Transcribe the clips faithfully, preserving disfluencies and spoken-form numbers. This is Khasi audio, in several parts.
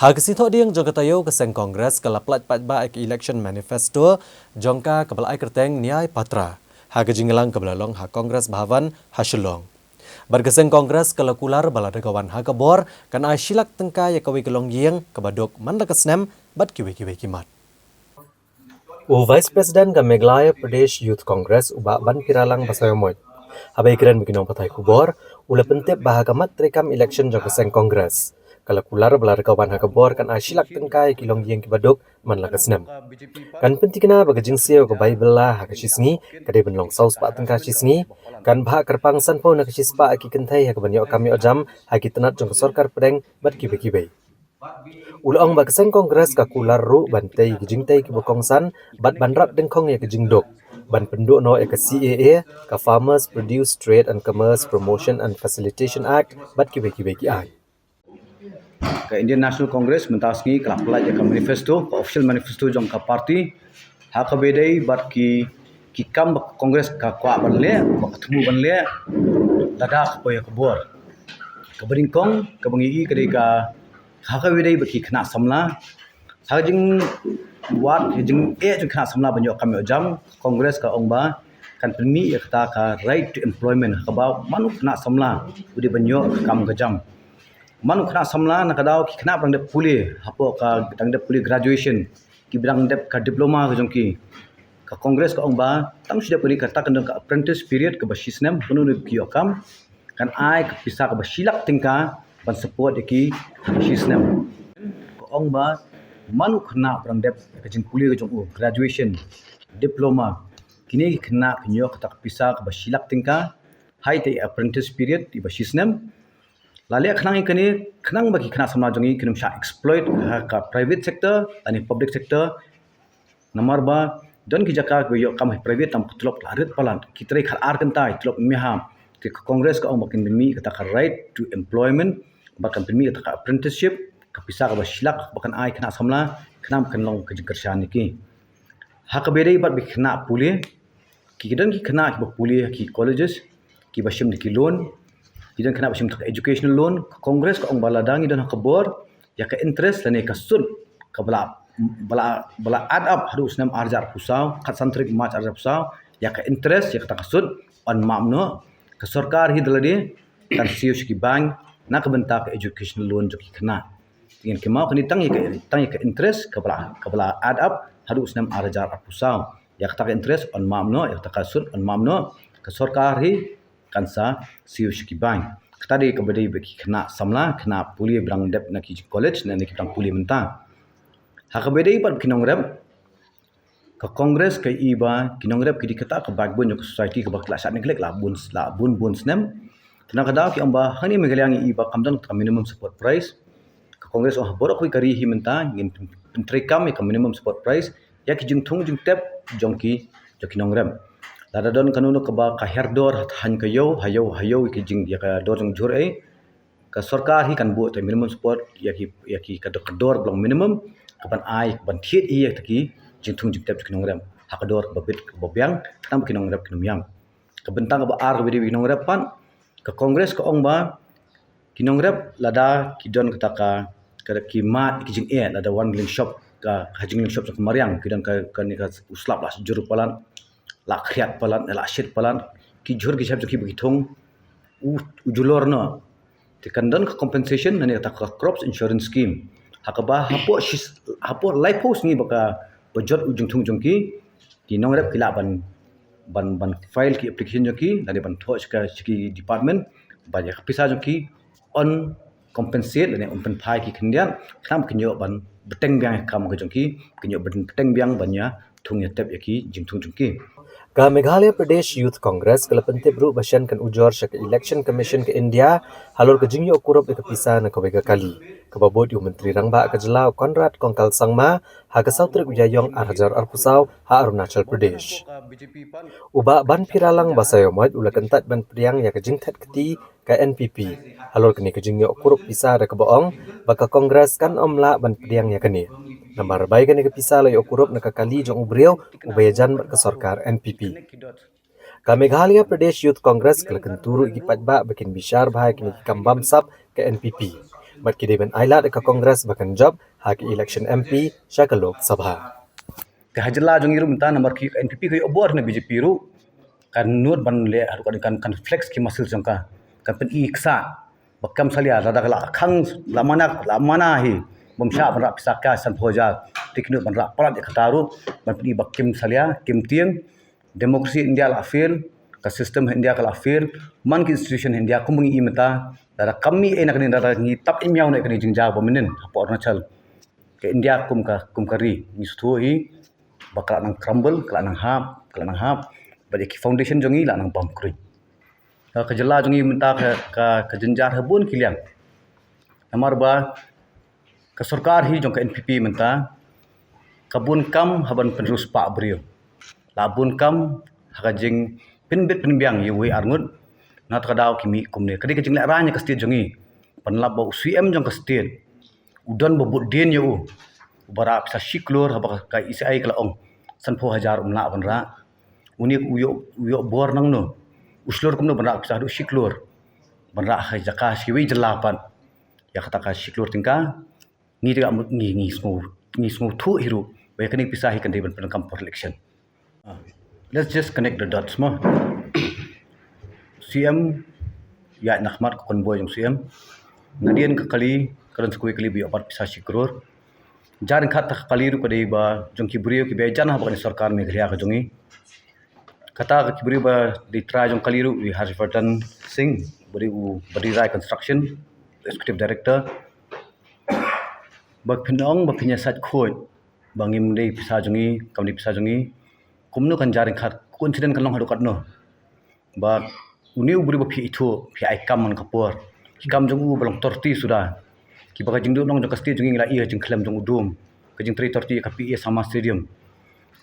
Ha ka sngi Thohdieng jong ka taïew, ka seng Congress ka la pyllait paidbah ïa ka election manifesto jong ka kaba la ai kyrteng Nyay Patra ha ka jingïalang kaba la long ha Congress Bhavan ha Shillong. Bad ka seng Congress ka la kular ba lada ka wan ha ka bor kan ai shi lak tyngka ïa kawei ka longïing kaba duk man la ka snem bad kiwei kiwei ki mat. U Vice President ka Meghalaya Pradesh Youth Congress, u Bah Banpiralang Basaiawmoit, haba ïakren bad ki nongpathai khubor, u la pyntip ba ha ka mat treikam election jong ka seng Congress ka la kular ba lada ka wan ha ka bor kan ai shi lak tyngka ïa ki longïing kiba duk man la ka snem. Kan pynthikna ba ka jingsiew ka bai bylla ha ka shi sngi ka dei ban long saw spah tyngka shi sngi, kan bhah kyrpang sanphew na ka shi spah ïa ki kynthei ha kaban ïoh kam ïoh jam ha ki tnat jong ka sorkar pdeng bad kiwei kiwei. U la ong ba ka seng Congress ka kular ruh ban tei ïa ki jingtei kiba kongsan bad ban rat dyngkhong ïa ka jingduk, ban pynduh noh ïa ka C A A, ka Farmers Produce Trade and Commerce Promotion and Facilitation Act bad kiwei kiwei ki aiñ. Ka Indian National Congress mynta ka sngi ka la pyllait ïa ka manifesto, ka official manifesto jong ka party, ha kaba ïadei bad ki, ki kam ba ka Congress ka kwah ban leh, ba ka thmu ban leh lada ka poi ha ka bor. Kaba nyngkong kaba ngi ïohi ka dei ka, ha kaba ïadei bad ki khynnah samla. Ha ka jingwad, ka jingeh jong ki khynnah samla ban ïoh kam ïoh jam, ka Congress ka ong ba kan pynmih ïa kata ka right to employment, ha kaba man u khynnah samla u dei ban ïoh ka kam ka jam. Man u khynnah samla, na ka daw ki khynnah ba dang dep pule, hapoh ka dang dep pule graduation, kiba dang dep ka diploma ka jong ki, ka Congress ka ong ba tang shu dep kane, kata kan don ka apprentice period kaba shi snem, kano ne ki ïoh kam, kan ai ka pisa kaba shi lak tyngka ban support ïa ki ha ka shi snem. Ka ong ba man u khynnah ba dang dep ka jingpule ka jong u, graduation, diploma, kine ki khynnah kin ïoh kata ka pisa kaba shi lak tyngka ha ita i apprentice period iba shi snem. La leh khnang ïa kane, khnang ba ki khynnah samla jong ngi kin ym shah exploit ha ka private sector lane public sector. Namar ba don ki jaka kiba ïoh kam ha private, tam ka tulop la rit palat, ki trei khatar kynta, tulop miham. Te ka Congress ka ong ba kan pynmih kata ka right to employment, ba kan pynmih kata ka apprenticeship, ka pisa kaba shi lak ba kan ai khynnah samla, khnang ba kan long ka jingkyrshan ïa ki. Ha kaba ïadei bad ki khynnah pule, ki don ki khynnah kiba pule ha ki colleges, kiba shim da ki loan, ki don khynnah ba shim da ka educational loan, ka Congress ka ong ba lada ngi don ha ka bor, ïa ka interest lane ka sut kaba la, ba la, ba la add up haduh u snem ar hajar arphew saw, khatsan tarik March ar hajar arphew saw, ïa ka interest, ïa kata ka sut yn map noh, ka sorkar hi da lade kan siew sha ki bank na ka bynta ka educational loan jong ki khynnah. Te ngin kynmaw kane tang ïa ka, tang ïa ka interest kaba la, kaba la add up haduh u snem ar hajar arphew saw. Ïa kata ka interest yn map noh, ïa kata ka sut yn map noh, ka sorkar hi kan sa siew sha ki bank. Kata dei kaba dei bad ki khynnah samla, khynnah pule ba dang dep na ki college, na ki ba dang pule mynta. Ha kaba ïadei bad ki nongrep, ka Congress ka ïohi ba ki nongrep ki dei kata ka backbone jong ka society kaba ki la shah neglect la bun, la bun bun snem. Te na ka daw ki ong ba hangne Meghalaya ngi ïohi ba kam don ka minimum support price. Ka Congress ong ha baroh kawei ka ri hi mynta ngin pyn-, pyntreikam ïa ka minimum support price ïa ki jingthung jingtep jong ki, jong ki nongrep. Lada don kano kano kaba ka hiar dor ha thaiñ ka ïew, ha ïew, ha ïew ïa ki jing, ïa ka dor jong jhur ei, ka sorkar hi kan buh ïa ka minimum support ïa ki, ïa ki ka dor, ka dor ba long minimum, kaban ai, kaban thied ïa kita ki jingthung jingtep jong ki nongrep ha ka dor kaba bit kaba biang, khnang ba ki nongrep kin ym ïam. Ka bynta kaba ar kaba dei bad ki nongrep pat, ka Congress ka ong ba ki nongrep lada ki don kata ka, ka ki mad ki jingeh, lada wan lyngshop ka, ha jinglynshop jong ka mariang, ki don ka, kane ka u slap la jhur palat, la khriat palat, la shit palat, ki jhur ki shyiap jong ki ba ki thung, u, u julor noh. Te kan don ka compensation lane kata ka crops insurance scheme. Ha kaba hapoh shis-, hapoh laiphew sngi ba ka, ba jot u jingthung jong ki, ki nongrep ki lah ban, ban, ban file ki application jong ki, lane ban thoh sha ka, sha ki department, ba ïa ka pisa jong ki yn compensate lane yn pynphai ki khyndiat, khnang ba kin ïoh ban bteng biang ïa ka kam ka jong ki, kin ïoh ban bteng biang ban ïa thung ïa tep ïa ki jingthung jong ki. Ka Meghalaya Pradesh Youth Congress ka la pyntip ruh ba shen kan ujor sha ka Election Commission ka India halor ka jingïoh kurup ïa ka pisa na kawei ka kali, kaba bud ïa u Myntri Rangbah ka jylla u Conrad Kongkal Sangma ha ka saw tarik u Ïaïong ar hajar arphew saw ha Arunachal Pradesh. U Bah Banpiralang Basaiawmoit u la kyntait ban pdiang ïa ka jingthet kti ka N P P halor kane ka jingïoh kurup pisa da kaba ong ba ka Congress kan ym lah ban pdiang ïa kane. Namar ba ïa kane ka pisa la ïoh kurup na ka kali jong u briew uba ïajan bad ka sorkar N P P. Ka Meghalaya Pradesh Youth Congress ka la kyntu ruh ïa ki paidbah ba kin bishar bha ïa kine ki kam bamsap ka N P P. Bad ki dei ban ailad ïa ka Congress ba kan jop ha ka election M P sha ka Lok Sabha. Ka ha jylla jong ngi ruh mynta namar ki N P P ka ïoh bor na B J P ruh, kan nud ban leh ruh kan, kan, kan flex ki muscle jong ka, kan pyni ksa ba kam salia, lada ka la khang, la mana, la mana hi bym shah ban rah pisa ka sanphew hajar, te ki nud ban rah palat ïa kata ruh ban pyni ba kim salia, kim tieng. Democracy India la fail, ka system India ka la fail, man ki institution India kum ba ngi i mynta, lada kam mih ei na kane, lada ngi tap ei miaw na kane jingjia ba mynnin hapoh Arunachal, ka India kum ka, kum ka ri ngi sngewthuh hi ba ka la nang crumble, ka la nang hap, ka la nang hap. Bad ïa ki foundation jong ngi la nang bam kruiñ. Ka, ka jylla jong ngi mynta ka, ka, ka jynjar ha bun ki liang. Namar ba ka sorkar hi jong ka N P P mynta ka bun kam ha ban pynriewspah briew. La bun kam ha ka jingpynbit pynbiang ïa uwei arngut. Na kata ka daw ki mih kumne. Ka dei ka jinglehrain ïa ka state jong ngi. Ban lap ba u C M jong ka state u don ba bud dien ïa u, uba rah pisa shi klur, haba ka E C I ka la ong sanphew hajar um lah ban rah. Une u ïoh, u ïoh bor nangno? U shlur kumno ban rah pisa haduh shi klur ban rah ha jaka shiwei jylla pat? Ïa kata ka shi klur tyngka ngi te ka mut ngi, ngi sngew, ngi sngewthuh hi ruh ba ïa kane ka pisa hi kan dei ban pyndonkam por election. Ah, let's just connect the dots mo. C M ïaid na khmat ka convoy jong C M. Nadien ka kali, ka don sa kawei kali ba ïoh bat pisa shi klur. Jar ryngkat ka kali ruh ka dei ba jong ki briew kiba jan ha ba kane sorkar Meghalaya ka jong ngi. Kata ka ki briew ba dei trai jong kali ruh, i Harshvardhan Singh, ba dei u, ba dei Rai Construction, Executive Director. Ba phin ong ba phin ïa sait khuid ba ngim dei pisa jong ngi, kam dei pisa jong ngi. Kumno kan jar ryngkat, coincidence kan long haduh katno? Ba une u briew ba phi ithuh, phi ai kam man ka por, ki kam jong u ba long thirty suda. Kiba ka jingduhnong jong ka state jong ngi ngi la ïoh jingkhlem jong u dum, ka jingtrei thirty ka P A Sangma Stadium.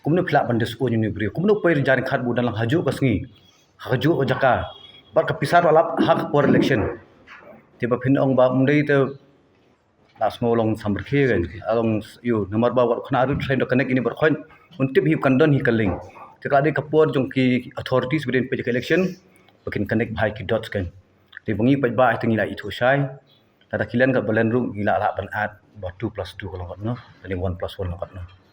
Kumno phi lah ban dei u une u briew? Kumno poi jar ryngkat ba u dang lang hajuh ka sngi, hajuh ka jaka, bad ka pisa ruh lap ha ka por election? Te ba phin ong ba um dei te la sngew long samrkhie kan, long ïoh, namar ba wat khnang ruh trying to connect ïa ini baroh khoit, un tip hi kan don hi ka link. Te ka dei ka por jong ki authorities ba dei peit ka election ba kin connect bha ïa ki dots kan. Te ba ngi peit ba te ngi la ithuh shai, lada ki len ka ba len ruh ngi la lah ban add ba two plus two ka long katno, lane one plus one long katno.